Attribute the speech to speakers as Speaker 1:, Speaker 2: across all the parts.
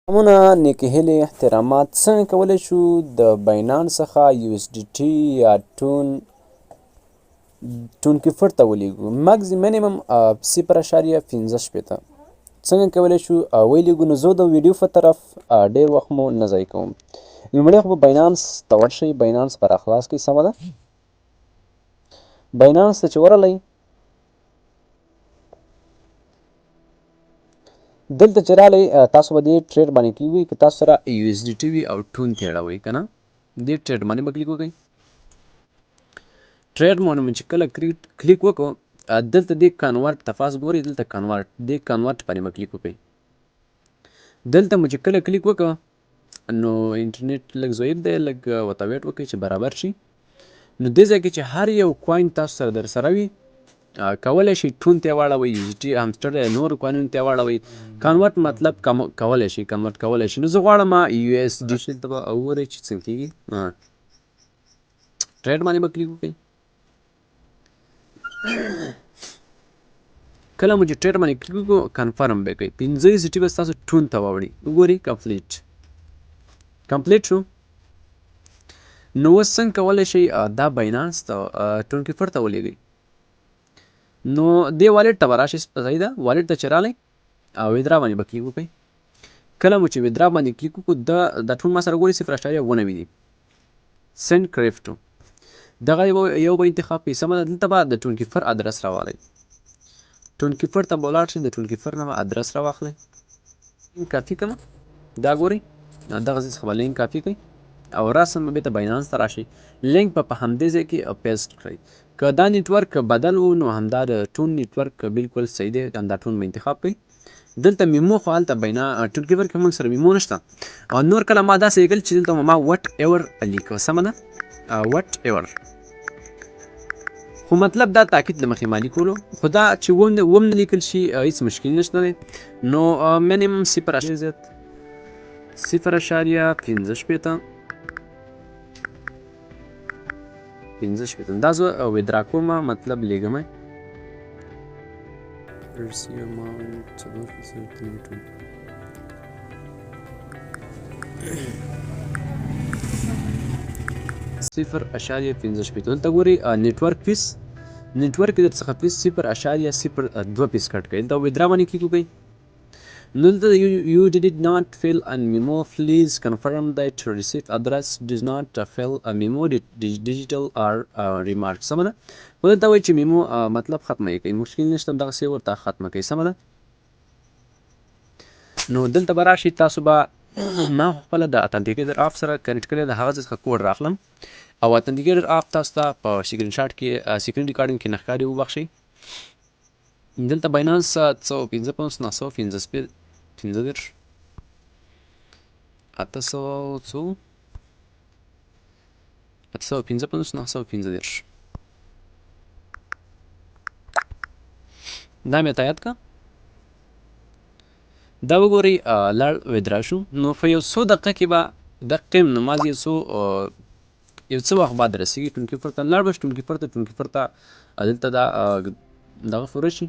Speaker 1: سلامونه نیکې هیلې احترامات څنګه کولی شو د باینانس څخه یو اس ډي ټي یا ټون ټون کیفر ته ولیږو مګز منیمم 0.65 څنګه کولی شو ولیږو. نو زه د ویډیو په طرف ډیر وخت مو نه ضایع کوم. لومړی خو به باینانس ته ورشئ، باینانس به راخلاص کړئ. سمه ده، باینانس ته چې ورغلئ دلته چې راغلئ تاسو به دې trade باندې کلیک وکړئ. که تاسو سره یو اس ډي ټي وي او ټون ته اړوئ که نه، دې trade باندې به کلیک وکړئ. trade باندې مو چې کله کلیک وکړو، دلته دې convert ته فاس ګورئ، دلته convert، دې convert باندې به کلیک وکړئ. دلته مو چې کله کلیک وکړو نو انټرنیټ لږ ضعیف دی، لږ ورته wait وکړئ چې برابر شي. نو دې ځای کې چې هر یو coin تاسو سره در سره وي کولی شئ ټون ته یې واړوئ، یو ټي همسټر یا نورو کوینونو ته یې واړوئ. convert مطلب کولی شئ، convert کولی شئ. نو زه غواړم یو اس ډي شي ته به وګورئ چې څنګه کېږي. trade باندې به کلیک وکړئ. کله مو چې trade باندې کلیک وکړو confirm به کوي، 5 یو ټي به ستاسو ټون ته واوړي. وګورئ complete، complete شو. نو اوس څنګه کولی شئ دا باینانس ته ټون کیفر ته ولیږئ؟ نو دې wallet ته به راشئ، صحیح ده. wallet ته چې راغلئ او withdraw باندې به کلیک وکړئ. کله مو چې withdraw باندې کلیک وکړو، دا ټول ما سره ګورئ 0.97 دي. send crypto دغه یو به انتخاب کړئ. سمه ده، دلته به د ټون کیفر ادرس راواخلئ. ټون کیفر ته به ولاړ شئ، د ټون کیفر نه به ادرس راواخلئ. لینک کاپي کړم، دا ګورئ دغه ځای څخه به لینک کاپي کړئ او راساً به بېرته باینانس ته راشئ. لینک به په همدې ځای کې paste کړئ. که دا network بدل و نو همدا د ټون network بالکل صحیح دی، همدا ټون به انتخاب کړئ. دلته memo خو هلته بینا ټون کیفر کې موږ سره memo نشته. او نور کله ما داسې لیکل چې دلته ما whatever لیکه. سمه ده، whatever، خو مطلب دا تاکید له مخې ما لیکلو، خو دا چې وم نه لیکل شي هېڅ مشکل نشته دی. نو minimum 0.65 65 دا زه withdraw کوم، مطلب لیږم. Receive amount 4.32 0.65. دلته ګورئ network fees، network در څخه fees 0.02 fees cut کوي. دلته withdraw باندې کلیک وکړئ. نو دلته you did not fill an memo, please confirm that receipt address does not fill a memo digital or remark. سمه ده، خو دلته وایي چې memo مطلب ختمه یې کړئ، مشکل نشته، دغسې ورته ختمه کړئ. سمه ده، نو دلته به راشئ تاسو به ما خو خپله د authenticator app سره connect کړی، د هغه ځای څخه کوډ راخلم او authenticator app تاسو ته په screen shot کې screen recording کې نه ښکاري، وبخښئ. دلته باینانس 855 935 800 څو 855 935 دا مې تایید کړه. دا وګورئ لاړ withdraw شو. نو په یو څو دقیقه کې به دقیقې نو مازې یو څه وخت بعد رسېږي ټون کیفر ته. لاړ به شي ټون کیفر ته، ټون کیفر ته دلته دا دغه پوره شي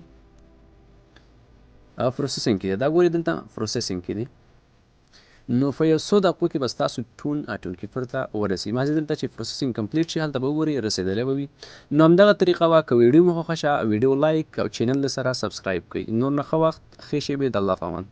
Speaker 1: processing کې دی. دا ګورئ دلته processing کې دی. نو په یو څو دقیقو کې به ستاسو ټون کیفر ته ورسېږي. مازې دلته چې processing complete شي هلته به وګورئ رسېدلی به وي. نو همدغه طریقه وه. که ویډیو مو خوښه شوه ویډیو like او channel سره subscribe کړئ. نور نه ښه وخت، ښې شېبې، د الله په امان.